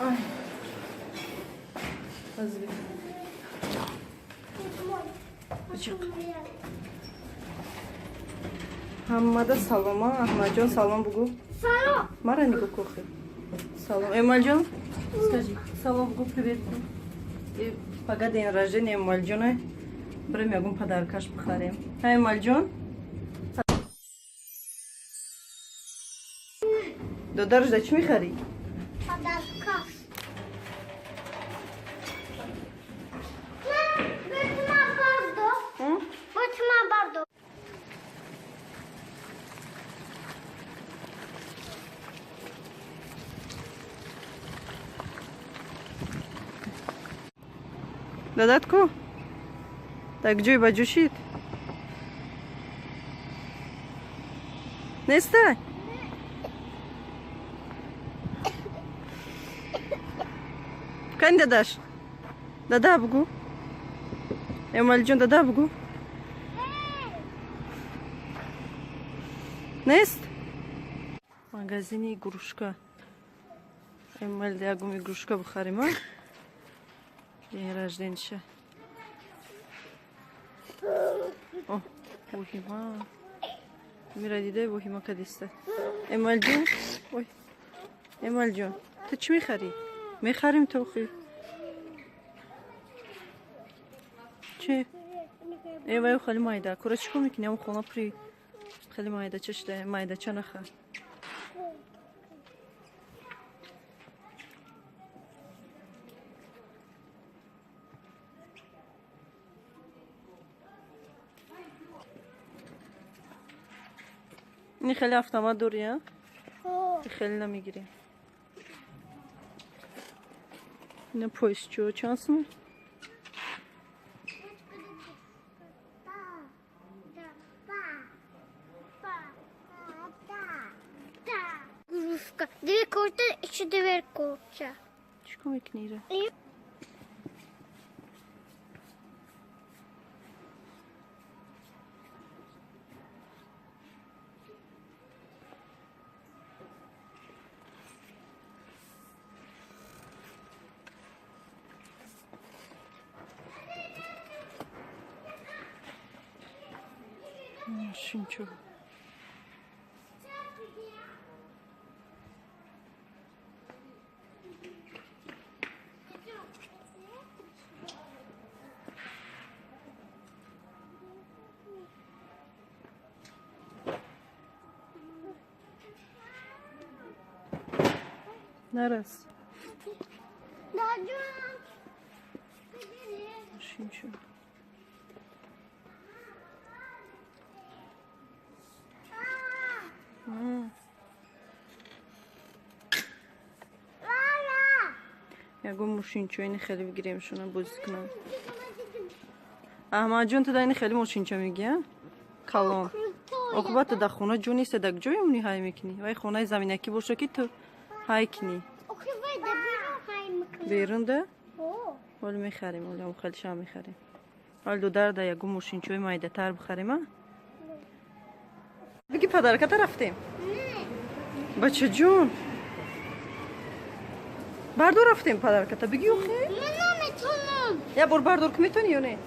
Ай. Азби. Биҷиқ. Ҳаммада салома. Аҳмадҷон, салом бугӯ. Салом. Мара нигоҳ кохи. Салом. Эмалҷон, скажи, салом бугӯ, привет. И пага день рождения Эмалҷона. Бирем ягон подаркаш бихарем. Ҳа, Эмалҷон? Додараш да чӣ мехарӣ? Подаркаш. Бутма бардо. Бутма бардо. Дадат ку? Так ҷой ба ҷӯшид? Неста? Кани дадаш? Дада бугӯ. Эмалиҷон, дада бугӯ. Нест? Магазини игрушка. Эмал ягум игрушка бихарем, а? День рождения. О, воҳима. Мира дидай, воҳима кадиста. Эмалҷон, ой. Эмалҷон, ту чӣ мехарӣ? Мехарим то охи. Чӣ? Э, вай хеле майда. Кура чӣ кор мекунӣ? Ам хона при хеле майдача шуда, майдача наха. Ини хеле автомат дорӣ, а? Хеле намегирӣ. Ина поясчо чанд сум? Игрушка. Две корта, еще две корта. Чӣ кор мекунӣ ира? Мошинчо. Нарас. Даджон. Мошинчо. Ягон мошинчо ини хеле бигирем, шуна бозӣ кунам. Аҳмадҷон, ту да ини хеле мошинчо мегӣ, а? Калон. Оқибат ту дар хона ҷо нест, дар ҷое уни ҳай мекунӣ. Вай хонаи заминакӣ боша, ки ту ҳай кунӣ. Берун да? Ҳоло мехарем, ҳоло ам хеле шам мехарем. Ҳоло дудар да ягон мошинчои майдатар бихарем, а? Биги, подарката рафтем. Бачаҷон. Бардор, рафтем подарката. Биги охе? Ман наметонам. Я бор бардор, ки метонӣ ё не?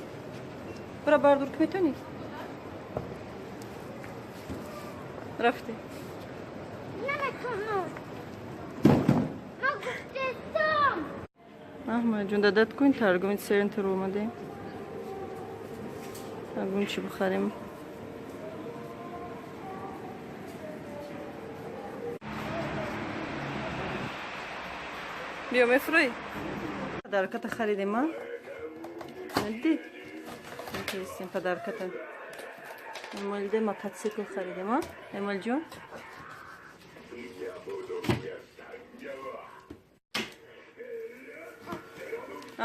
Бира бардор, ки метонӣ? Рафтем. Наметонам. Ман гуфтестам. Аҳмадҷон, дадат кун, торговый центр омадем. Ягон чӣ бихарем. Биё, мефурӯӣ? Подарката харидем, а? Надидӣ? Метавонистем подарката. Эмалде мотоцикл харидем, а? Эмалҷон?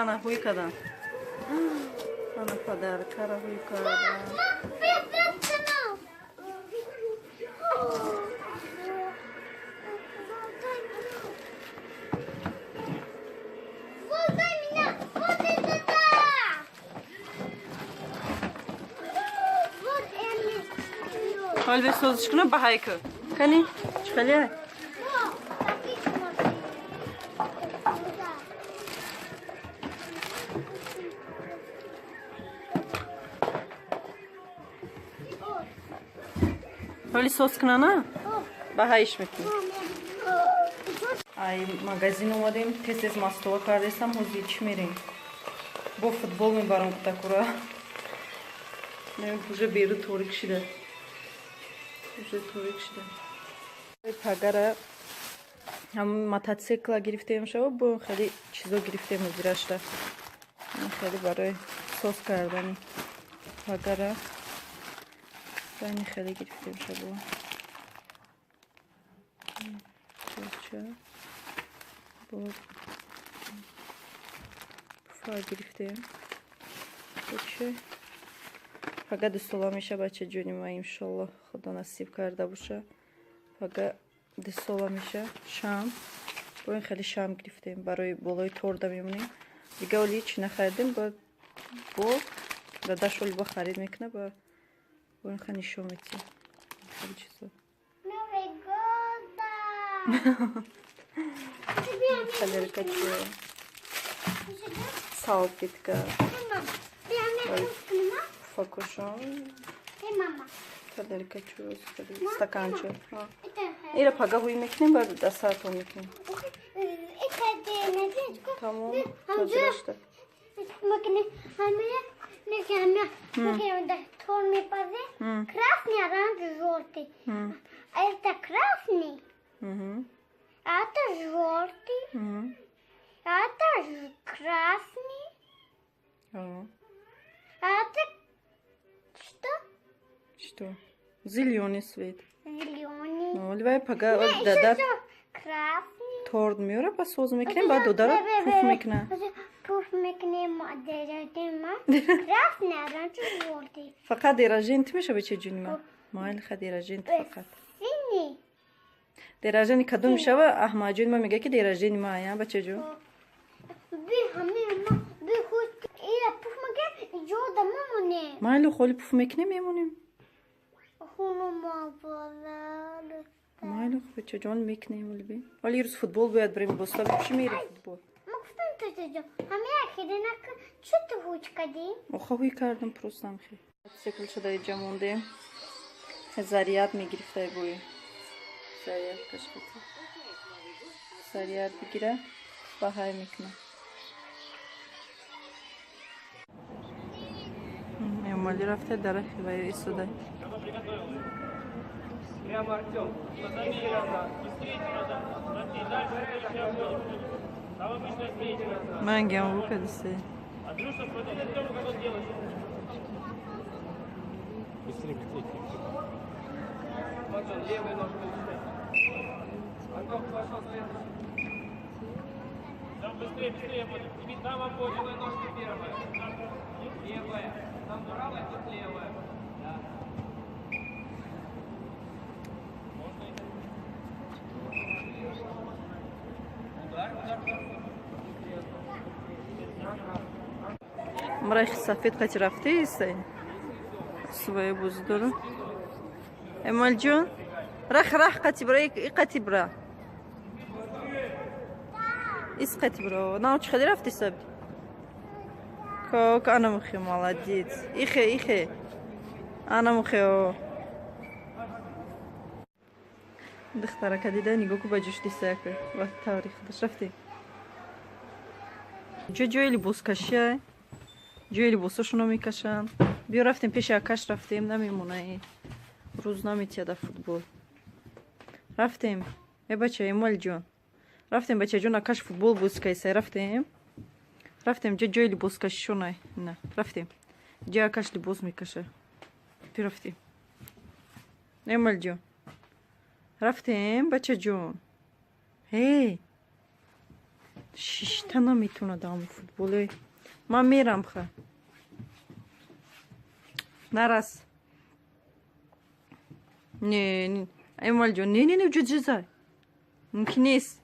Ана ҳуй кардам. Ана подаркара ҳуй кардам. Ман Вот меня! Вот это да! Вот это. Ҳол бесозиш кунам, ба ҳайку. Кани? Чӣ хеле? Оли соз кунана? Ба ҳайш мекунем. Ай магазин омадем, тез-тез мастова кардесам, ҳозир чӣ мерем? Бо футбол мебарам кутакура. Уже беру торик шида. Уже торик шида. Пагара ҳам мотоцикла гирифтем шава, бо хеле чизо гирифтем ҳозирашта. Хеле барои соз кардани пагара. Бани хеле гирифтем шава. Бо пуфа гирифтем. Чӣ? Пага 2 сола меша бача ҷони ма, иншоллоҳ худо насиб карда боша. Пага 2 сола меша. Шам. Бо ин хеле шам гирифтем. Барои болои торда мемонем. Дига оли чӣ нахаридем, бо дадаш оли бо харид мекуна, ба бо ин ха нишон метиҳем. Хеле чизо. Новый год! Халерка чӣ? Салфетка. Факушон. Талерка чӣ? Стаканча. Ира пага ҳуй мекунем, баъд дастартон мекунем. Тамом. Ҳозирашта. Красный, оранжевый, желтый. А это красный, а это желтый, а это красный, а это что? Что? Зелёный цвет. Зеленый. Оли пага дада Красный. торт меёра, па соз мекунем, баъд додаро пуф мекуна. Пуф мекунем, красный, оранжевый, желтый. Фақат день рождения ту меша, беча ҷони ма? Майли, ха, день рождения ту фақат. Синий. День рождения кадом мешава? Аҳмадҷони ма мега, ки день рождения ма, я бачаҷон. Би ҳами ма би худ ира пуф мекунем, ҷода мемонем. Майли, холи пуф мекунем, мемонем. Хуну ма бола. Майли, бачаҷон, мекунем оли би. Оли ирӯз футбол бояд барем, боста бипӯши, мерем футбол. Ма гуфтам ту ҷо ҳами ахирина чӣ ту ҳуч кардӣ? Оха, ҳуй кардам просто ҳамхи. Мотоцикл шуда иҷа мондем. Заряд мегирифтай бои. Заряд кашбити. Заряд бигира, баҳай мекуна. Эмомалӣ рафта дарахи вай истода. Прямо, Артем. Быстрее назад. Смотри, дальше сейчас будет. Там обычно встреча назад. Мангам букадисе. Андрюша, смотри на Тему, как он делает. Быстрее, быстрее. Антон, левая ножка. Антон, пошел следующий. Там быстрее, быстрее будет. Там обводим. Левая ножка первая. Левая. Там правая, тут левая. Да. Можно и Удар, удар, удар. Мрахи сафед қати рафти истай. Свое бозӣ дору. Эмалҷон, рах рах қати бира, и қати бира. Ис қати бира. Нав чӣ хеле рафти саб? Как ана мухи, молодец. Ихе, ихе. Ана мухи. Духтарака дида, нигоҳ ку, ба ҷӯш дисаяка. Ва таври худаш рафти. Ҷо ҷои либоскашия. Ҷои либосошоно мекашанд. Биё, рафтем пеши акаш, рафтем, намемонаи. Рӯз наметиҳада футбол. Рафтем. Э бача, Эмалҷон. Рафтем, бачаҷон, акаш футбол бозӣ кайсай, рафтем. Рафтем, ҷо ҷои либоскашишонай. На, рафтем. Ҷо акаш либос мекаша. Биё, рафтем. Эмалҷон. Рафтем, бачаҷон. Эй. Шишта наметавонад ҳамон футболе. Ман мерам ха. Нарас. Не, не. Эмалҷон, не, не, не, ҷо ҷизай. Мумкин нест.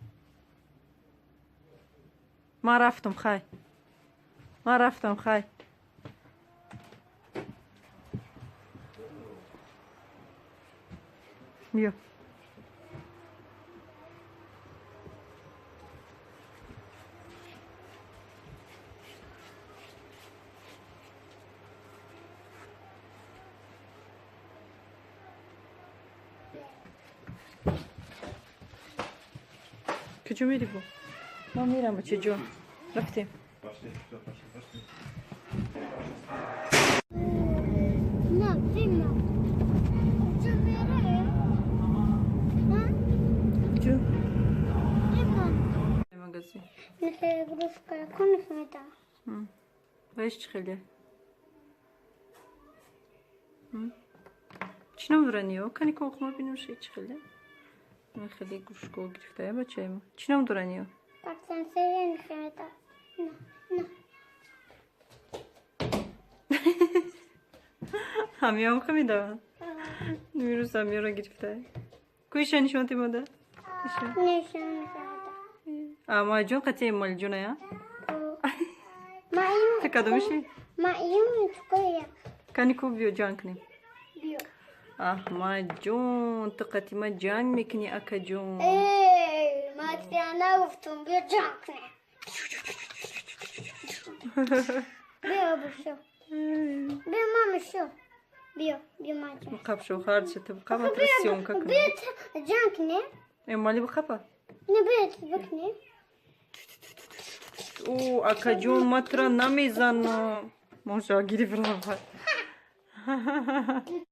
Ман рафтам, хай. Ман рафтам, хай. Биё. Куҷо мери бо? Ман мерам, бачаҷон. Рафтем. Пошли, все, пошли, пошли. На, Дима. Куҷо мерем? А? Куҷо? Дима. Магазин. Игрушка, конфета. Ваиш чӣ хеле? Чӣ ном дорани ё? Кани ко ма бинем, ши чӣ хеле? Ин хеле игрушка гирифтая бачаи ма. Чӣ ном дорани ё? Консервен конфета. На, на. Ҳамиём хамидаванд. Имрӯз ҳамиёро гирифтая. Куиша нишон тимода? Иша. Нишон конфета. А маҷон қати Эмомалиҷоная? Ма им. Та кадомиши? Ма им чукоя. Кани ко, биё, ҷанг кунем. Биё. Аҳмадҷон, ту қати ма ҷанг мекунӣ, акаҷон. Эй, ма тя нагуфтум, биё ҷанг кунем. Биё, бушу. Биё, мама, шу. Биё, биё, маҷон. Қап шо, харча ту қапа, тра съёмка кунем. Биё, ҷанг кунем. Эмомалӣ биқапа. Не, биё, бикунем. О, акаҷон, ма тура намезанам. Моша гирифт, рафт.